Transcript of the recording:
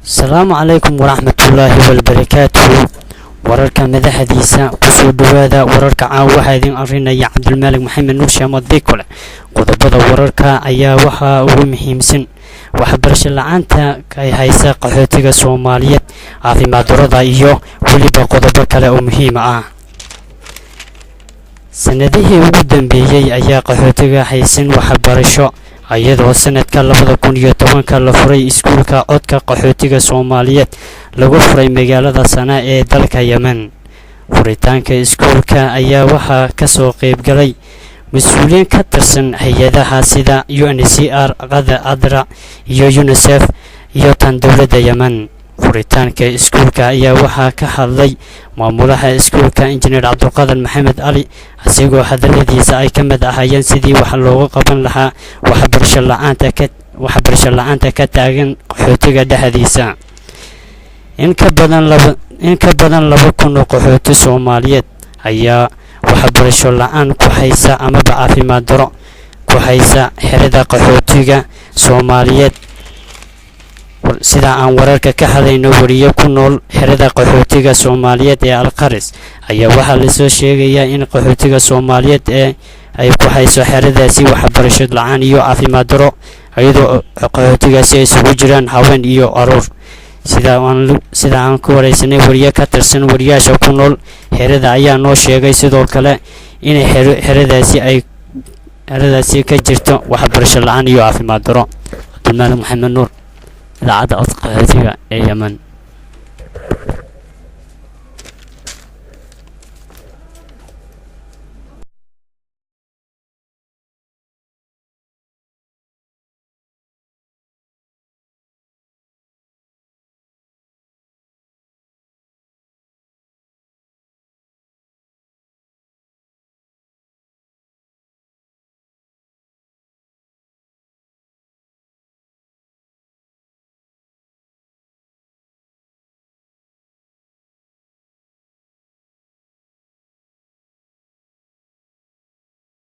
Asalaamu calaykum waraxmatullaahi wabarakaatuhu. Wararka madaxdiisa kusoo dhawaada. Wararka caawa waxaa idin arinaya Cabdulmaalig Maxamed Nuur Shaamad Bikole. Qodobada wararka ayaa waxaa ugu muhiimsan waxbarasho la-aanta ay haysa qaxootiga Soomaaliyeed, caafimaad darada iyo weliba qodobo kale oo muhiim ah. Sanadihii ugu dambeeyey ayaa qaxootiga haysan waxbarasho, iyadoo sanadka 2010-ka la furay iskuulka codka qaxootiga Soomaaliyeed lagu furay magaalada Sana ee dalka Yemen. Furitaanka iskuulka ayaa waxaa kasoo qeybgalay mas-uuliyiin ka tirsan hay-adaha sida UNHCR, qada ADRA iyo UNICEF iyo tan dowladda Yemen. Furitaanka iskuulka ayaa waxaa ka hadlay maamulaha iskuulka, Injineer Cabdulqaadir Maxamed Cali, isagoo hadaladiisa ay ka mid ahaayeen sidii wax looga qaban lahaa waxbarasho la-aanta ka taagan qaxootiga dhexdiisa. In ka badan 2000 oo qaxooti Soomaaliyeed ayaa waxbarasho la-aan ku haysa amaba caafimaad daro ku haysa xerada qaxootiga Soomaaliyeed. Sida aan wararka ka hadlayno, wariye ku nool xerada qaxootiga Soomaaliyeed ee Alqaris ayaa waxaa lasoo sheegayaa in qaxootiga Soomaaliyeed ee ay ku hayso xeradaasi waxbarasho la-aan iyo caafimaad daro, iyadoo qaxootigaasi ay isugu jiraan haween iyo caruur. Sida aan ku wareysanay wariye ka tirsan wariyaasha ku nool xerada ayaa noo sheegay sidoo kale inay xeradaasi ka jirto waxbarasho la-aan iyo caafimaad daro. Cabdulmaalig Maxamed Nuur, idaacadda codka qaxootiga ee Yemen.